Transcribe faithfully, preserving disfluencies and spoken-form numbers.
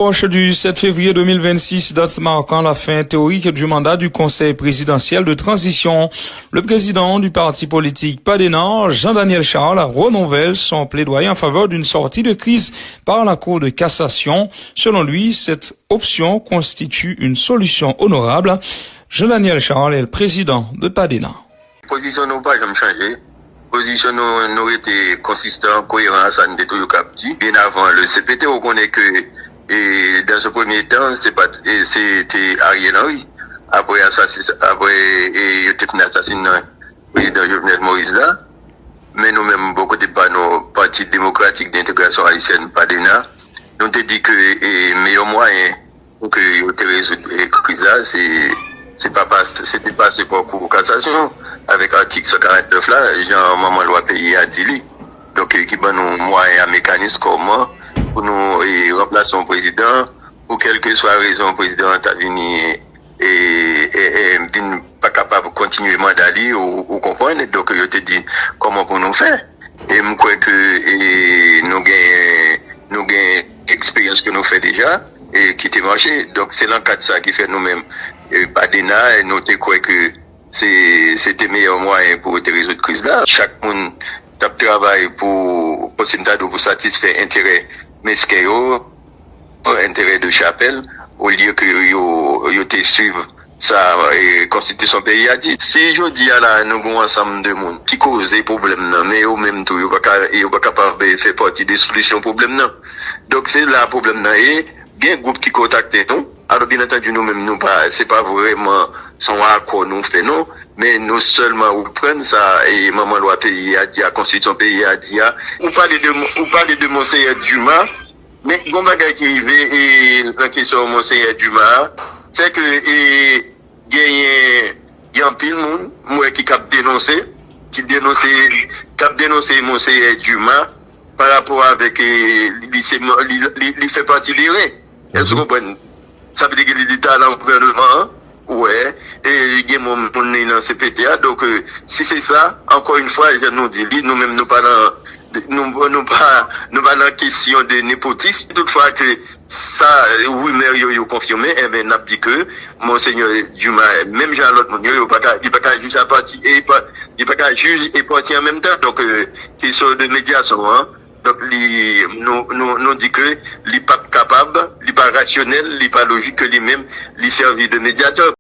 Proche du sept février deux mille vingt-six, date marquant la fin théorique du mandat du Conseil présidentiel de transition, le président du parti politique Padena, Jean-Daniel Charles, renouvelle son plaidoyer en faveur d'une sortie de crise par la Cour de cassation. Selon lui, cette option constitue une solution honorable. Jean-Daniel Charles est le président de Padena. Pozisyon nou pa janm chanje. Pozisyon nou, nou rete konsistan, koyeran a sa n te toujou k ap di. Byen avan le C P T, ou konnen ke e, dans un premier temps, se pa t- e, se te Ariel Henry. Apre, asasi- apre e, yo te fin asasinen prezidan Jovenel Moïse la. Men nou menm, bò kote pa nou, Pati Demokratik de Entegrasyon Ayisyèn, Padena, nou te di ke e, meyè mwayen pou ke yo te rezoud e, kriz la, se se pa pa se te pase pa kou kasasyon avèk atik san karant nèf la, jan manman lwa peyi a di li. Donk e, ki ban nou mwayen a mekanis kòman pou nou e, ranplase yon prezidan pou kèlkeswa rezon prezidan an ta vini e, e, e, vin pa kapab kontinye manda li, ou, ou konprann. Donk yo te di kòman pou nou fè. E m kwè ke e, nou gen nou gen eksperyans ke nou fè deja e ki te mache. Donk se nan kad sa ki fè nou menm e, Padena, e nou te kwè ke se se te meyè mwayen pou te rezoud kriz la. Chak moun t ap travay pou, pou si m ta di w, pou satisfè enterè mesken yo, enterè de chapèl, olye ke yo, yo te swiv sa e, konstitisyon peyi a di. Si jodi a la nou gen yon ansanm de moun ki koze pwoblèm nan, men yo menm tou yo pa ka, yo pa kapab e, fè pati de solisyon pwoblèm nan. Donk se la pwoblèm nan ye. Gen gwoup ki kontakte nou. Alò byen antandi nou menm nou pa, se pa vrèman se yon akò nou fè non, men nou sèlman reprann sa e manman lwa peyi a di a, konstitisyon peyi a di a. Ou pale de ou pale de Monseyè Dumas, men gon bagay ki rive e nan kesyon Monseyè Dumas a, se ke e genyen gen anpil moun m wè ki k ap denonse, ki denonse k ap denonse Monseyè Dumas pa rapò avèk e, li se li, li, li fè pati de ren. Èske w konprann? Sa vle di ke li li ta nan gouvènman an, wè, e li gen moun moun li nan C P T a. Donk e, si se sa, ankò yon fwa, jan nou di li, nou menm nou pa nan nou, nou pa nou pa nan kesyon de nepotis. Toutfwa ke sa e, rimè yo yo konfime, enben n ap di ke Monsenyè Dumas, menm jan a lòt moun yo, yo pa ka, li pa ka jij a pati e li pa, li pa ka jij e pati an menm tan. Donk e, kesyon de medyasyon an, donk li nou, nou, nou di ke li p ap kapab, li pa rasyonèl, li pa lojik ke li menm li sèvi de medyatè.